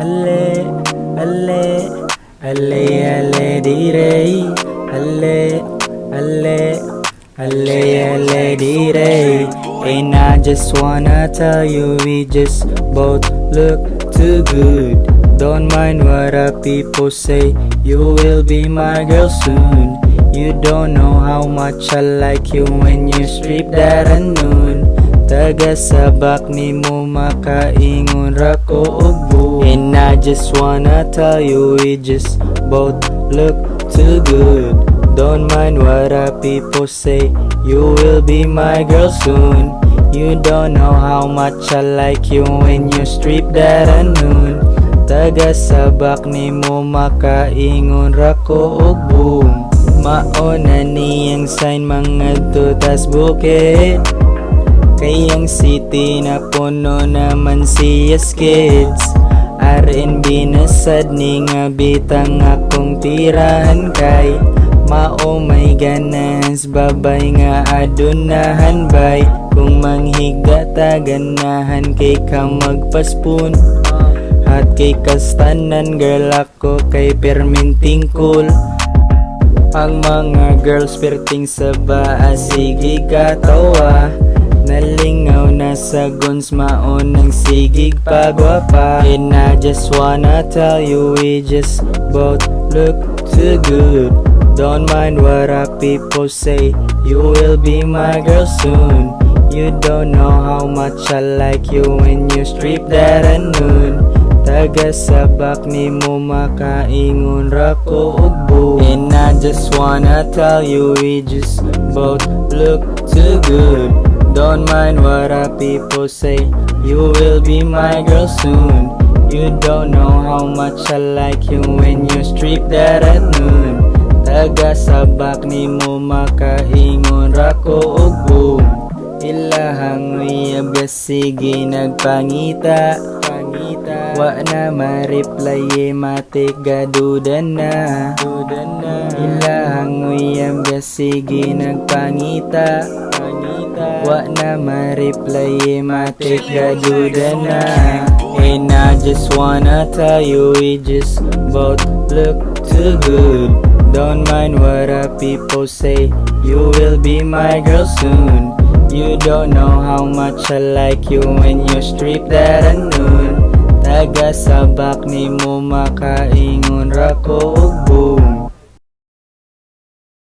Ale, ale, ale, ale dire. Ale, ale, ale, ale dire. And I just wanna tell you we just both look too good. Don't mind what other people say. You will be my girl soon. You don't know how much I like you when you strip that at noon. Taga sabak nimo makaingon ra ko og boom. And I just wanna tell you we just both look too good. Don't mind what other people say. You will be my girl soon. You don't know how much I like you when you strip that at noon. Taga sabak nimo makaingon ra ko og boom. Mao na niyang sign mga tutas bukid. Kay ang city na puno naman siya kids. R&B na sad ni nga bitang akong tirahan kay mao may ganahan sa babay nga adunahan bay. Kung manghigda ta, ganahan kay ka magpa-spoon. Hot kay kastanan, girl, ako kay perminting cool. Ang mga girls perting sa baa, sige katawa. Nalingaw na sa guns, maunang sigig pagwapa. And I just wanna tell you we just both look too good. Don't mind what other people say. You will be my girl soon. You don't know how much I like you when you strip that at noon. Taga sabak nimo makaingon ra ko og boom. And I just wanna tell you we just both look too good. Don't mind what other people say. You will be my girl soon. You don't know how much I like you when you strip that at noon. Taga sabak nimo makaingon ra ko og boom. Ilahang uyab sige nagpangita. Pangita. Wa na ma-reply, matik gaduda na. Duda na. Ilahang uyab sige nagpangita. Pangita. Wa na ma-reply, matik gaduda na. And I just wanna tell you we just both look too good. Don't mind what other people say. You will be my girl soon. You don't know how much I like you when you strip that at noon. Taga sabak nimo makaingon ra ko og boom.